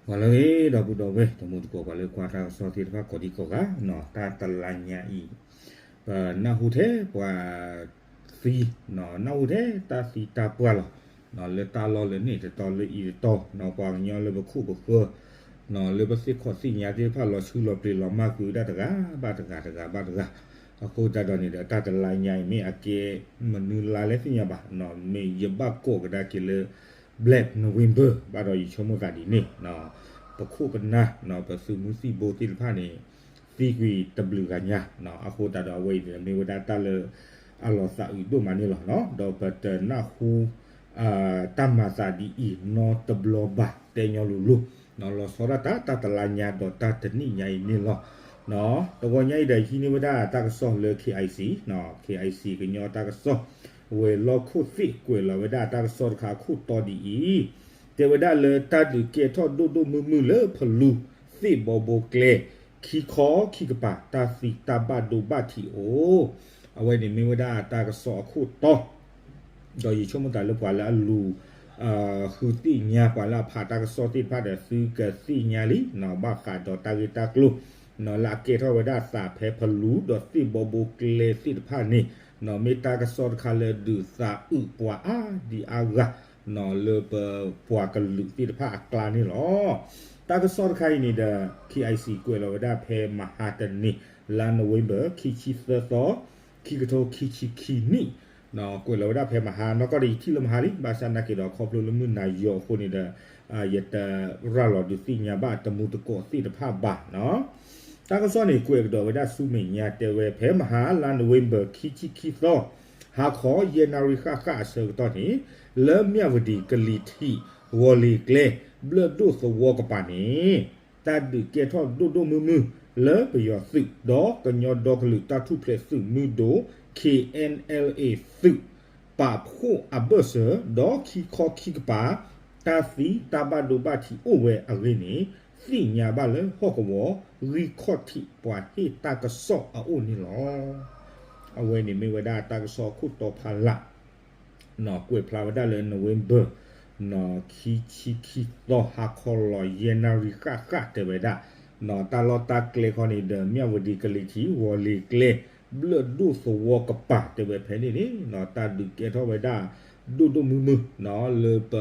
ပှၤလၢအဂ့ၤ ဒီပုၢ်ဒီဝဲၢ် တံၤသကိး ပှၤလၢကွၢ်တၢ်ကစီၣ်သ့ၣ်တဖၣ်ကိးဒံကိးဂၤနီၤ, တၢ်တလါညါအံၤ ပနၢ်ဟူထဲပှၤသံ, နၢ်ဟူထဲတၢ်သံတၢ်ပှၢ်လီၤ. လၢတၢ်လီၢ်လၢန့ၣ်တတီၤလၢအံၤတတီၤနီၤ, ပှၤကညီလၢပခိၣ်ပဃၢၤ လၢပသ့ၣ်ခီၣ်သ့ၣ်ညါသ့ၣ်တဖၣ် လီၤဆူလီၤပျံၤလီၤမၢ်ကွံာ်ဝဲဒၣ်တဂၤဘၣ်တဂၤတဂၤဘၣ်တဂၤ, အဃိသတးဒီးန့ၣ်ဒီး တၢ်တလါညါအံၤမ့ၢ်အကဲမနုၤလါလဲၣ်သ့ၣ်ညါဘၣ်, မ့ၢ်ယဘၣ်ကိးကဒါက့ၤလၢ Black November ဘၣ်ဒီးယဆိကမိၣ်သးဒ်န့ၣ်, ပခိၣ်ပနၢ် ပသုးမုၢ်သံၣ်ဘိသ့ၣ်တဖၣ်န့ၣ် သံကွံာ်တဘျုးဂၤညါ, အဃိသတးဒီးအဝဲအံၤန့ၣ် မ့ၢ်ဝဲဒၣ်တၢ်လၢ အလီၤသးအုးဒိၣ်မးန့ၣ်လီၤ. ဒီးပတနၢ်ဟူ တၢ်မၤသးဒ်အံၤနီတဘျီဘၣ် တဲညီလိၤလိၤ, လီၤဆီဒၣ်တၢ် တၢ်တလါညါဒီးတၢ်တနံၣ်ညါအံၤန့ၣ်လီၤ. တဂီၤညါအံၤဒီးဟံးန့ၢ်ဝဲဒၣ်တၢ်ကစီၣ်လၢ KIC, KIC ကညီတၢ်ကစီၣ် ဝဲၤလီၢ်ခိၣ်သ့ၣ် ကွဲးလီၤဝဲဒၣ်တၢ်ကစီၣ်တခါအခိၣ်တီဒ်အံၤ, တဲဝဲဒၣ်လၢတၢ်ဒုးကဲထီၣ်ဒိၣ်ဒိၣ်မုၢ်မုၢ်လၢဖလူ သ့ၣ်ဘီဘိကျဲ ခံခီခံကပၤ တၢ်သံတၢ်ဘၣ်ဒိဘၣ်ထံးအိၣ်, အဝဲန့ၣ်မ့ၢ်ဝဲဒၣ်တၢ်ကစီၣ်အခိၣ်တီ ဒီးယဆိကမိၣ်သးလၢပှၤလၢအလူၤ ဃုသ့ၣ်ညါ ပှၤလၢအဖးတၢ်ကစီၣ်သ့ၣ်တဖၣ်ဒီး သုကသ့ၣ်ညါလံ ဘၣ်ဃးဒီးတၢ်ဂ့ၢ်တၢ်ကျိၤ လၢအကဲထီၣ်ဝဲဒၣ်သးဖဲဖလူဒီးသ့ၣ်ဘီဘိကျဲသ့ၣ်တဖၣ်န့ၣ် မ့ၢ်တၢ်ကစီၣ်တခါလၢဒုးသးအုးပှၤအါဒံအါဂၤ လၢပပှၤကလုာ်သ့ၣ်တဖၣ်အကျါန့ၣ်လီၤ. တၢ်ကစီၣ်တခါအံၤန့ၣ်ဒီး KIC ကွဲးလီၤဝဲဒၣ်ဖဲမဟါတနံၤ လါ November ခံဆံသၢသီ ခံကထိခံဆံခံနံၣ် ကွဲးလီၤဝဲဒၣ်ဖဲမဟါနီၢ်ကီၢ်ဒီး ယထံၣ်လၢမဟါလံ ဘၣ်ဆၣ်နာ်က့ဒီး ခီဖျိလၢမုၢ်နၤယီၤအဃိန့ၣ်ဒီး ယတရၤလီၤဒုးသ့ၣ်ညါဘၣ်တမူတကိးသ့ၣ်တဖၣ်ဘၣ်နီၤ. တၢ်ကစီၣ်န့ၣ် ကွဲးကဒီးဝဲဒၣ်ဆူမဲာ်ညါ တဲဝဲဖဲမဟါလါ November ခံဆံခံသီ ဟါခီယဲၢ်နၣ်ရံၣ်ဃၣ်ဃၣ်အဆၢကတီၢ်န့ၣ် လၢမၠၣ်ဝတံၤကလံၤထံး ဝီၤလ့ၤကျဲ ဘျၢၣ်ဒိၣ်သဝီကပၤန့ၣ် တၢ်ဒုးကဲထီၣ်ဒိၣ်ဒိၣ်မုၢ်မုၢ် လၢပယီၤသုး ဒီးကညီဒီကလုာ်တၢ်ထူၣ်ဖျဲးသုးမုၢ်ဒိၣ် KNLA သုး ပာ်ဖှိၣ်အဘၢၣ်စၢၤ ဒီးခံခီခံကပၤ တၢ်သံတၢ်ဘၣ်ဒိဘၣ်ထံးအိၣ်ဝဲအဂ့ၢ်န့ၣ် သ့ၣ်ညါဘၣ်လၢဟီၣ်ကဝီၤ ဂံၢ်ခီၣ်ထံးပှၤဟ့ၣ်တၢ်ကစီၣ်အအိၣ်န့ၣ်လီၤ. အဝဲန့ၣ်မ့ၢ်ဝဲဒၣ်တၢ်ကစီၣ်အခိၣ်တီဖးလၢ် ကွဲးဖျါဝဲဒၣ်လၢ November ခံဆံခံသီဟါခီလီၤယဲၢ်နၣ်ရံၣ်ဃၣ်ဃၣ်တဲဝဲဒၣ်, တၢ်လီၢ်တၢ်ကျဲခီန့ၣ်ဒီး မၠၣ်ဝတံၤကလံၤထံး ဝီၤလ့ၤကျဲ ဘျၢၣ်ဒိၣ်သဝီကပၤတဲဝဲဖဲန့ၣ်န့ၣ် တၢ်ဒုးကဲထီၣ်ဝဲဒၣ် ဒိၣ်ဒိၣ်မုၢ်မုၢ် လၢပ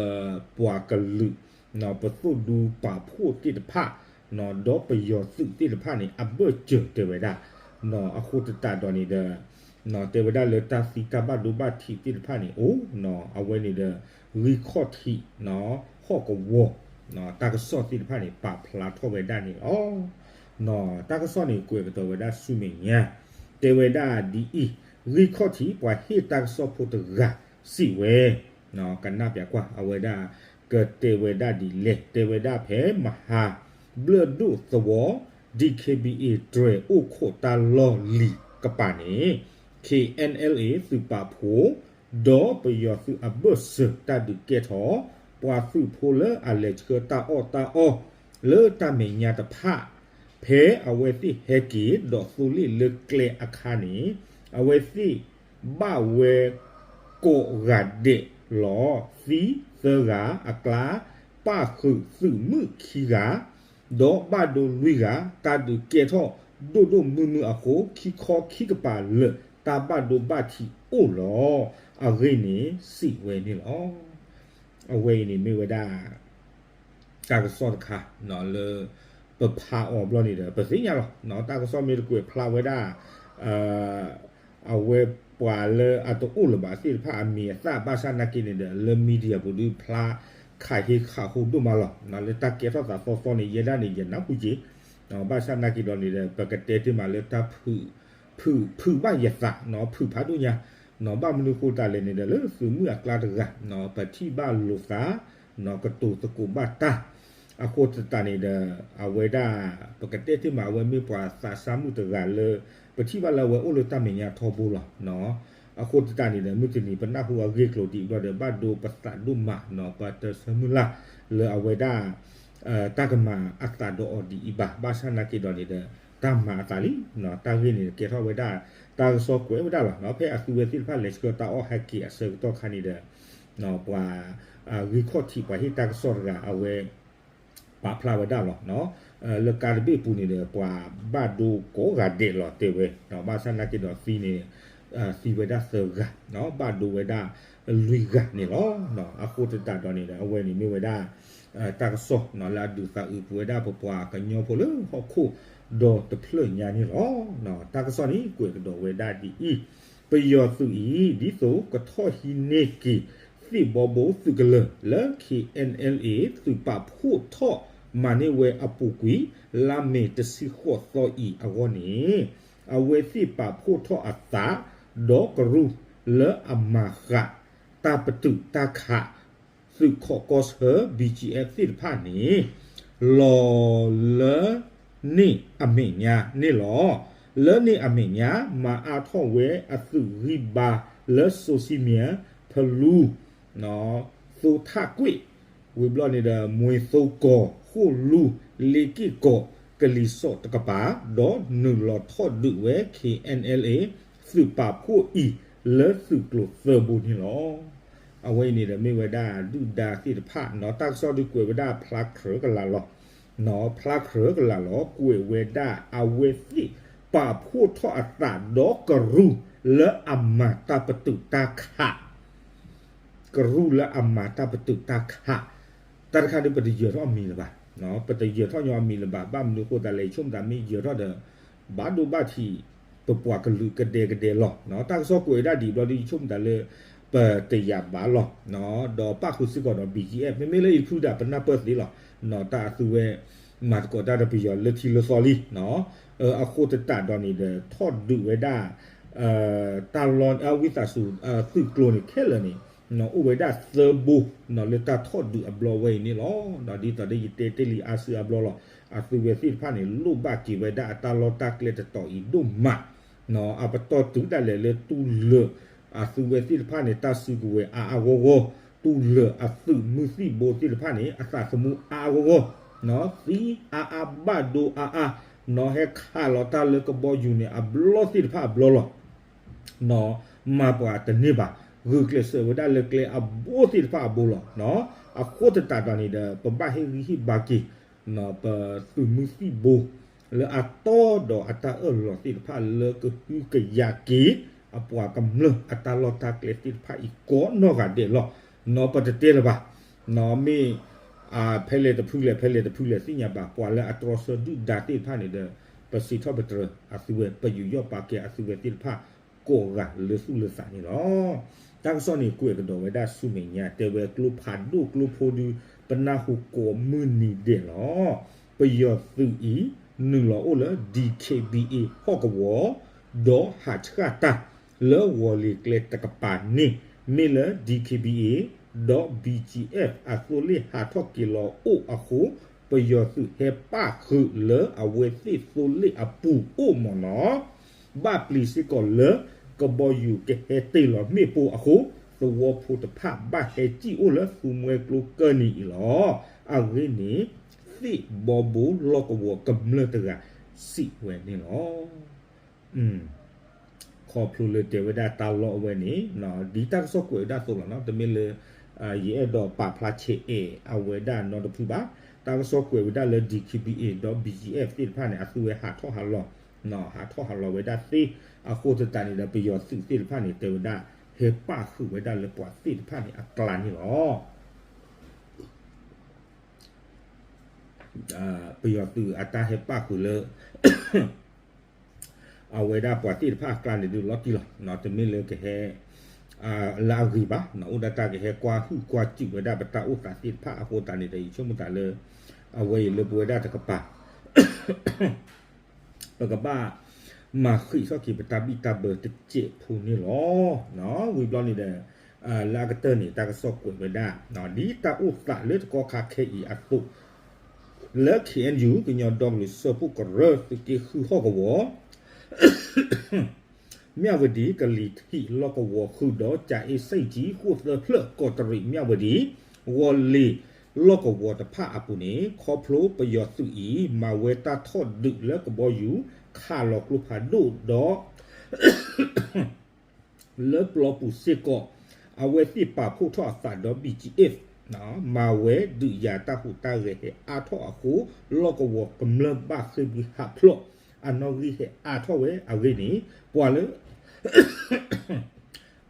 ပှၤကလုာ် ပသိၣ်ဒူပာ်ဖှိၣ်သ့ၣ်တဖၣ် ဒီးပယီၤသုးသ့ၣ်တဖၣ်န့ၣ် အဘၢၣ်စၢၤတဲဝဲဒၣ်, အဃိသတးဒီးန့ၣ်ဒီး တဲဝဲဒၣ်လၢတၢ်သံတၢ်ဘၣ်ဒိဘၣ်ထံးသ့ၣ်တဖၣ်န့ၣ်အိၣ်, အဝဲန့ၣ်ဒီး ဂံၢ်ခီၣ်ထံး ဟီၣ်ကဝီၤ တၢ်ကစီၣ်သ့ၣ်တဖၣ်န့ၣ် ပာ်ဖျါထီၣ်ဝဲဒၣ်န့ၣ်လီၤ. တၢ်ကစီၣ်န့ၣ် ကွဲးကဒီးဝဲဒၣ်ဆူမဲာ်ညါ တဲဝဲဒၣ်ဒ်အံၤ, ဂံၢ်ခီၣ်ထံးပှၤဟ့ၣ်တၢ်ကစီၣ်ဖိတဂၤစံးဝဲ, ကနၣ်ပျးကွၢ် အဝဲဒၣ်ကတဲဝဲဒၣ်ဒ်လဲၣ်, တဲဝဲဒၣ်ဖဲမဟါ ဘျၢၣ်ဒိၣ်သဝီ DKBA တြဲၤအိၣ်ခိးတၢ်လီၢ်လံၤကပၤန့ၣ် KNLA သုးပာ်ဖှိၣ် ဒီးပယီၤသုးအဘၢၣ်စၢၤတၢ်ဒုးကဲထီၣ် ပှၤသုးဖိလၢအလဲၤဆှၢတၢ်အီၣ်တၢ်အီ လၢတၢ်မဲာ်ညါတဖၣ် ဖဲအဝဲသ့ၣ်ဟဲက့ၤဒီးသိလ့ၣ်လၢကျဲအခါန့ၣ် အဝဲသ့ၣ် ဘၣ်ဝဲကိးဂၤဒဲးလီၤ. သံသၢဂၤအကျါ ပၣ်ဃုာ်သုးမုၣ်ခံဂၤ ဒီးဘၣ်ဒိလွံၢ်ဂၤ တၢ်ဒုးကဲထီၣ်ဒိၣ်ဒိၣ်မုၢ်မုၢ်အဃိ ခံခီခံကပၤလၢာ် တၢ်ဘၣ်ဒိဘၣ်ထံးအိၣ်လီၤ. အဂ့ၢ်န့ၣ်စံးဝဲန့ၣ်လီၤ. အဝဲအံၤန့ၣ်မ့ၢ်ဝဲဒၣ် တၢ်ကစီၣ်တခါလၢ ပဖးအီၤဘျီန့ၣ်ဒီး ပသ့ၣ်ညါလီၤ. တၢ်ကစီၣ်မ့ၢ်တကွဲးဖျါဝဲဒၣ် အဝဲပှၤလၢအတအိၣ်လၢၤဘၣ်သ့ၣ်တဖၣ်အမံၤအသၣ် ဘၣ်ဆၣ်နာ်က့န့ၣ်ဒီး လၢ media ပူၤဒုးဖျါခးဟ့ခးဟိဒိၣ်မးလီၤ. လၢတၢ်ကဲထီၣ်သးသီသီန့ၣ် ယဲဒၣ်န့ၣ် ယနၢ်ဟူက့ၤ ဘၣ်ဆၣ်နာ်က့ဒီးန့ၣ်ဒီး ပကတဲတ့ၢ်မးလၢတၢ်ဖုး ဖုးဘၣ်ယသး ဖုးဖးဒိၣ်ညါ ဘၣ်မနုၤဃိသတးလဲၣ်န့ၣ်ဒီး လၢသုးမုၢ်အကျါတဂၤ ပထံၣ်ဘၣ်လိာ်သး ကတိၤသကိးဘၣ်တၢ် အဃိသတးန့ၣ်ဒီး အဝဲဒၣ် ပကတဲတ့ၢ်မး အဝဲမ့ၢ်ပှၤသးစၢ်မုၣ်တဂၤလၢ ပထံၣ်ဘၣ်လၢအဝဲအိၣ်လၢတၢ်မဲာ်ညါထီဘိလီၤ. အဃိသတးန့ၣ်ဒီး မုၢ်တနံၤပနၢ်ဟူအဂ့ၢ်ကျိၤဒ်အံၤဘျီဒီး ဘၣ်ဒိပသးဒိၣ်မး ပတဆၢမုၢ်လၢ်လၢအဝဲဒၣ် တၢ်ကမၤအသးဒီးအီၤဒ်အံၤဘၣ်. ဘၣ်ဆၣ်နာ်က့ဒီးန့ၣ်ဒီး တၢ်မၤအသးလံ. တၢ်ဂ့ၢ်န့ၣ် ကဲထီၣ်ဝဲဒၣ် တၢ်ကစီၣ်ကွဲးဝဲဒၣ်လီၤ. ဖဲအသုဝဲသ့ၣ်တဖၣ်လဲၤဆှၢတၢ်အီၣ်ဟဲက့ၤအဆၢကတီၢ်ခါန့ၣ်ဒီး ပှၤ ဂံၢ်ခီၣ်ထံးပှၤဟ့ၣ်တၢ်ကစီၣ်တဂၤ အဝဲ ပ ပာ်ဖျါဝဲဒၣ်လီၤ. လၢကါတဘ့ၣ်ပူၤန့ၣ်ဒီး ပှၤဘၣ်ဒိကိးဂၤဒဲးလီၤတဲဝဲ, ဘၣ်ဆၣ်နာ်က့ဒီးသံန့ၣ် သံဝဲဒၣ်သၢဂၤ, ဘၣ်ဒိဝဲဒၣ်လွံၢ်ဂၤန့ၣ်လီၤ. အဃိသတးဒီးန့ၣ်ဒီး အဝဲန့ၣ်မ့ၢ်ဝဲဒၣ် တၢ်ကစီၣ်လၢအဒုးသးအုးပဝဲဒၣ်ပပှၤကညီဖိလၢဟီၣ်ခိၣ်ဒီတဖျၢၣ်ညါန့ၣ်လီၤ. တၢ်ကစီၣ်န့ၣ်ကွဲးကဒီးဝဲဒၣ်ဒ်အံၤ, ပယီၤသုးအံၤ ဒ်သိးကထီၣ်ဟံးန့ၢ်က့ၤ သ့ၣ်ဘီဘိသုးကလၢၤလၢ K N L A သုးပာ်ဖှိၣ်ထီၣ်မၤန့ၢ်ဝဲအပူၤကွံာ် လါမ့ၤတဆံဃိးသီအံၤအဂီၢ်န့ၣ်, အဝဲသ့ၣ်ပာ်ဖှိၣ်ထီၣ်အသး ဒီးကရူၢ်လၢအမၤဃးတၢ်ပတုာ်တၢ်ခး သုးခိးကီၢ်ဆၢ B G F သ့ၣ်တဖၣ်န့ၣ် လီၤလၢန့ၣ်အမဲာ်ညါန့ၣ်လီၤ. လၢန့ၣ်အမဲာ်ညါ မၤအါထီၣ်ဝဲအသုးဂံၢ်ဘါလၢစိၤဆံမံၤ ဖလူ သိထးကွ့ၢ်, ဝံၤဘျီန့ၣ်ဒီး မွ့ၤသိကီၢ်, ဃိၣ်လူ, လ့က့ၢ်ကီၢ်, ကလံၤစိးတကပၤ, ဒီးနုာ်လီၤထီၣ်ဒုးဝဲ K N L A သုးပာ်ဖှိၣ်အံၤ လၢသုးကျိၤသၢဘိန့ၣ်လီၤ. အဝဲအံၤန့ၣ်ဒီးမ့ၢ်ဝဲဒၣ်ဒုၣ်ဒါသ့ၣ်တဖၣ်, တၢ်ကစီၣ်ဒုးကွဲးဝဲဒၣ်ဖျါခြၢကလးလီၤ. ဖျါခြၢကလးလီၤ ကွဲးဝဲဒၣ်အဝဲသ့ၣ်ပာ်ဖှိၣ်ထီၣ်အသးဒီးကရူၢ်လၢအမၤတၢ်ပတုာ်တၢ်ခး ကရူၢ်လၢအမၤတၢ်ပတုာ်တၢ်ခး, တၢ်တခါဒုးပတယၢၤထီၣ်အမံၤလၢၤဘၣ်, ပတယၢၤထီၣ်ညီအမံၤလၢၤဘၣ်, ဘၣ်မနုၤအဃိသတးလဲၣ် ယဆိကမိၣ်သးမ့ၢ်ယၢၤထီၣ်ဒီး ဘၣ်ဒိဘၣ်ထံး ပပှၤကလုာ်ကဒဲကဒဲလီၤ. တၢ်ကစီၣ်ကွဲးဝဲဒၣ်ဒ်ဘျီဒုး ယဆိကမိၣ်သးလၢ ပတယာ်ဘၣ်လီၤ. ဒီးပၣ်ဃုာ်စ့ၢ်ကီးဒီး B G F မ့မ့ၢ်လၢအံၤတဖုဒၣ် ပနၢ်ပၢၢ်သ့လီၤ. တၢ်အသုဝဲ မၤသကိးတၢ်ဒီးပယီၤလၢထံလၢသီလံ. အဃိသတးဒီးန့ၣ်ဒီး ထီၣ်ဒုးဝဲဒၣ် တၢ်လီၢ်အဝံသးစူၤ သုးကျိၤန့ၣ်ခဲလၢာ်န့ၣ် အိၣ်ဝဲဒၣ်သၢဘိ လၢတၢ်ထီၣ်ဒုးအဘျီဝဲအံၤန့ၣ်လီၤ. ဒ်သိးဒီးယတဲတ့ၢ်လံအါစုအါဘျီလီၤ. အသုဝဲသ့ၣ်တဖၣ်န့ၣ် လိၣ်ဘၣ်က့ၤဝဲဒၣ်အတၢ်လီၢ်တၢ်ကျဲတတီၤအံၤဒိၣ်မး အပတီၢ်တုၤဒၣ်လဲာ်လၢတူၢ်လၢာ် အသုဝဲသ့ၣ်တဖၣ်န့ၣ် တၢ်စုကဝဲၤအါအါဂီၢ်ဂီၢ်, တူၢ်လၢာ်အသုးမုၢ်သံၣ်ဘိသ့ၣ်တဖၣ်န့ၣ် အသးသမူအါအါဂီၢ်ဂီၢ်, သံအါအါဘၣ်ဒိအါအါ, ဟဲခးလီၤတၢ်လၢကဘီယူၤန့ၣ် အဘျီသ့ၣ်တဖၣ်အဘျီလီၤ. မၤပှၤတန့ၢ်ဘၣ်, ဂုာ်ကျဲးစၢးဝဲဒၣ်လၢကျဲအဘိသ့ၣ်တဖၣ်အဘိလီၤ. အဃိသတးဒီးန့ၣ်ဒီး ပဘၣ်ဟ့ၣ်ဂံၢ်ဟ့ၣ်ဘါက့ၤ ပသုးမုၢ်သံၣ်ဘိ လၢအတီဒီးအတၢ်အၢၣ်လီၤသ့ၣ်တဖၣ်လၢကဟုကယာ်က့ၤ အပှၤကမျၢၢ်အတၢ်လီၢ်တၢ်ကျဲသ့ၣ်တဖၣ်အံၤကိးနီၢ်ဂၤဒဲးလီၤ. ပတတဲလၢၤဘၣ်, မ့ၢ် ဖဲလဲၣ်တဖုလဲၣ် ဖဲလဲၣ်တဖုလဲၣ် သ့ၣ်ညါဘၣ် ပှၤလၢအတြီဆၢဒုၣ်ဒါသ့ၣ်တဖၣ်န့ၣ်ဒီး ပစံးထီၣ်ပတြၢၤအသုဝဲ ပယူးယီၣ်ပာ်ကဲအသုဝဲသ့ၣ်တဖၣ် ကိးဂၤလၢသူၣ်လၢသးန့ၣ်လီၤ. တၢ်ကစီၣ်န့ၣ်ကွဲးကဒီးဝဲဒၣ်ဆူမဲာ်ညါ တဲဝဲကျိဖးဒိၣ်ကျိဖိဒု ပနၢ်ဟူကိးမုၢ်နံၤဒဲးလီၤ. ပယီၤသုးအံၤ နုာ်လီၤအိၣ်လၢ D K B A ဟီၣ်ကဝီၤ ဒီးဟးဆှၣ်တၢ် လၢဂီၤလ့ၤကျဲတကပၤန့ၣ် မ့ၢ်လၢ D K B A ဒီး B G F အသိလ့ၣ်ဟးထီၣ်က့ၤလီၤအိၣ်အဃိ ပယီၤသုးဟဲပၣ်ဃုာ်လၢအဝဲသ့ၣ်သိလ့ၣ်အပူၤအိၣ်မ့ၢ်နီၤ. ဘၣ်ပျံၤစ့ၢ်ကီးလၢ ကဘီယူၤကဟဲတ့ၢ်လီၤမ့ၣ်ပိၢ်အဃိ သဝီဖိတဖၣ်ဘၣ်ဟဲစံၣ်အိၣ်လၢသူမှဲကျိကၢၢ်နံၤအံၤလီၤ. အဂ့ၢ်န့ၣ် သ့ၣ်ဘီဘိလီၢ်ကဝီၤကမျၢၢ်တဂၤစံးဝဲန့ၣ်လီၤ. ခီဖျိလၢတဲဝဲဒၣ်တၢ်လီၢ်အဝဲန့ၣ် ဒ်တၢ်ကစီၣ်ကွဲးဝဲဒၣ်အသိးလီၤနီၤ, တမ့ၢ်လၢ ယအဲၣ်ဒိးပာ်ဖျါဆဲးအဲၣ်အဝဲဒၣ်နီတဖုဘၣ်. တၢ်ကစီၣ်ကွဲးဝဲဒၣ်လၢ D K B A ဒီး B G F သ့ၣ်တဖၣ်န့ၣ် အသုဝဲဟးထီၣ်ဟးလီၤ, ဟးထီၣ်ဟးလီၤဝဲဒၣ်သ့ အဃိသတးန့ၣ်ဒီး ပယီၤသုးသ့ၣ်တဖၣ်န့ၣ် တဲဝဲဒၣ် ဟဲပၣ်ဃုာ်ဝဲဒၣ်လၢပှၤသ့ၣ်တဖၣ်န့ၣ်အကျါန့ၣ်လီၤ. ပယီၤသုးအတၢ်ဟဲပၣ်ဃုာ်လၢ အဝဲဒၣ်ပှၤသ့ၣ်တဖၣ်အကျါန့ၣ်ဒုးလီၤတံၢ်လီၤ. တမ့ၢ်လၢကဟဲ လၢအဂ့ၤဘၣ်, အိၣ်ဒၣ်တၢ်ကဟဲကွၢ်ဟုၣ်ကွၢ်စူၣ်ဝဲဒၣ်ပတၢ်အိၣ်သးသ့ၣ်တဖၣ်အဃိသတးန့ၣ်ဒီး ယဆိကမိၣ်သးလၢ အဝဲအံၤလၢပဝဲဒၣ်တကပၤ ပကဘၣ်မၤဃံးထီၣ်က့ၤပတၢ်ဘံၣ်တၢ်ဘၢတစဲးဖိန့ၣ်လီၤ. ဝံၤဘျီန့ၣ်ဒီး လၢအကတၢၢ်န့ၣ် တၢ်ကစီၣ်ကွဲးဝဲဒၣ် ဒ်တၢ်အိၣ်သးလၢတကီၢ်ခါခဲအံၤအသိး လၢ K N U ကညီဒီကလုာ်စၢဖှိၣ်ကရၢ သုးက့ဃုဟီၣ်ကဝီၤ မၠၣ်ဝတံၣ် ကလံၤထံးလီၢ်ကဝီၤဃုာ်ဒီး ကၠၤအ့စ့ၣ်ကၠံဃိၣ်သၢဖျၢၣ် ကီးတရံး မၠၣ်ဝတံၣ် ဂီၤလ့ၤလီၢ်ကဝီၤတဖၣ်အပူၤန့ၣ် ခီဖျိပယီၤသုးအံၤ မၤဝဲတၢ်ထီၣ်ဒုးလၢကဘီယူၤ ခးလီၤကျိဖးဒိၣ်ဒီး လၢပျီပူၤစ့ၢ်ကီး အဝဲသ့ၣ်ပာ်ဖှိၣ်ထီၣ်အသးဒီး B G F မၤဝဲဒုးယၤတၢ်ဟူးတၢ်ဂဲၤဟဲအါထီၣ်အဃိ လီၢ်ကဝီၤကမျၢၢ်ဘၣ်ဃ့ၢ်မှံဟးဖျိး အနီၣ်ဂံၢ်ဟဲအါထီၣ်ဝဲအဂ့ၢ်န့ၣ် ပှၤလၢ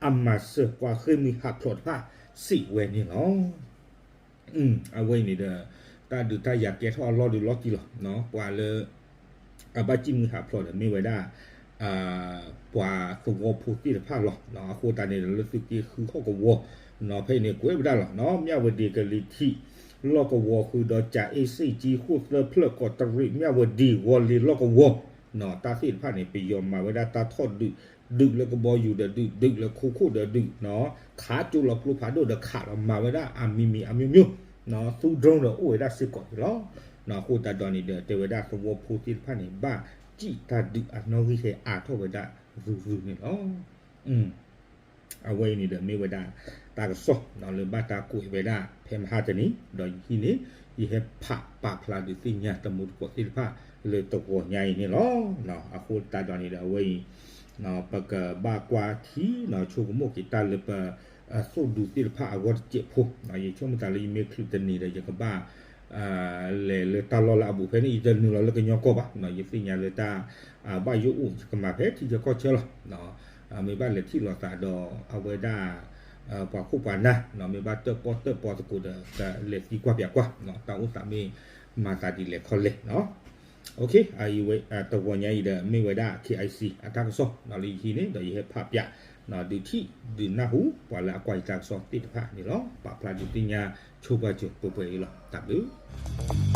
အမၤစၢၤပှၤဃ့ၢ်မှံဟးဖျိးတဖၣ်စံးဝဲန့ၣ်လီၤ. အဝဲအံၤန့ၣ်ဒီး တၢ်ဒုးတၢ်ယၤကဲထီၣ်အလီၢ်ဒုးလီၢ်တံၢ်လီၤ. ပှၤလၢ အဘၣ်ဃ့ၢ်မှံဟးဖျိးဒီးမ့ၢ်ဝဲဒၣ် ပှၤသဝီဖိသ့ၣ်တဖၣ်လီၤ. အဃိသတးန့ၣ်ဒီးလၢသုးက့ဃုဟီၣ်ကဝီၤ ဖဲအံၤန့ၣ် ကွဲးဝဲဒၣ်လီၤ. မၠၣ်ဝတံၤကလံၤထံး လီၢ်ကဝီၤဃုာ်ဒီး ကၠၤအ့စ့ၣ်ကၠံ ဃိၣ်သၢဖျၢၣ် ကီးတရံး မၠၣ်ဝတံၤ ဂီၤလ့ၤလီၢ်ကဝီၤ တၢ်သ့ၣ်တဖၣ်န့ၣ် ပယီၤမၤဝဲဒၣ်တၢ်ထီၣ်ဒုး ဒုးလၢကဘီယူၤဒီးဒုး ဒုးလၢခိခိၣ်ဒီးဒုး ခးကၠိလီၤကျိဖးဒိၣ်ဒီးခးလီၤ မၤဝဲဒၣ်အမံၤမံၤအမျိုးမျိုး သူ drone ဒီးအိၣ်ဝဲဒၣ်စ့ၢ်ကီးန့ၣ်လီၤ. အဃိသတးဒီးန့ၣ်ဒီး တဲဝဲဒၣ်သဝီဖိသ့ၣ်တဖၣ်န့ၣ် ဘၣ်ဃ့ၢ်တၢ်ဒုးအနီၣ်ဂံၢ်ဟဲအါထီၣ်ဝဲဒၣ်ရုၢ်ရုၢ်န့ၣ်လီၤ. အဝဲအံၤန့ၣ်ဒီးမ့ၢ်ဝဲဒၣ် တၢ်ကစီၣ်လၢဘၣ်တၢ် ကွဲးဝဲဒၣ် ဖဲမဟါတနံၤ ဒီးယဟံးန့ၢ် ယဟဲဖးပာ်ဖျါဒုးသ့ၣ်ညါတမူတကိးသ့ၣ်တဖၣ်လၢတဂီၤညါအံၤန့ၣ်လီၤ. အဃိသတးဒီးန့ၣ်ဒီးအဝဲအံၤ ပကဘၣ်ကွၢ်ထံ ဆိကမိၣ်က့ၤတၢ်လၢပ သိၣ်ဒူသ့ၣ်တဖၣ်အဂီၢ်တစဲးဖိ ယဆိကမိၣ်သးလၢယမ့ၢ်ချုးတနံၤဒီး ယကဘၣ် လဲၤလၢတၢ်လီၢ်လၢအဘူးဖဲန့ၣ် ယတနုာ်လီၤလၢကညီကီၢ်ဘၣ်. ယသ့ၣ်ညါလၢတၢ် ဘၣ်ယိၣ်အိၣ် ယကမၤဖဲထံဆၢကီၢ်ဆၢလီၤ. မ့ၢ်ဘၣ်လဲၤထံၣ်လိာ်သးဒီးအဝဲဒၣ် ပှၤခိၣ်ပှၤနၢ် မ့ၢ်ဘၣ်တၢၣ်ပီၣ်တၢၣ်ပီသကိးဒီး ကလဲၤသံကွၢ်ပၠးကွၢ် တၢ်အိၣ်သးမ့ၢ်မၤသးဒ်လဲၣ်ခီလဲၣ် တဂီၤညါအံၤဒီးမ့ၢ်ဝဲဒၣ် KIC အတၢ်ကစီၣ်လၢယဟံးန့ၢ် ဒီးယဟဲဖးပၠး ဒုးထံၣ်ဒုးနၢ်ဟူ ပှၤလၢအကွၢ်ယတၢ်ကစီၣ်သ့ၣ်တဖၣ်န့ၣ်လီၤ. ပာ်ဖျါဒုးသ့ၣ်ညါဆိပာ်စၢၤပှဲၤပှဲၤအံၤလီၤ. တၢ်ဘျုး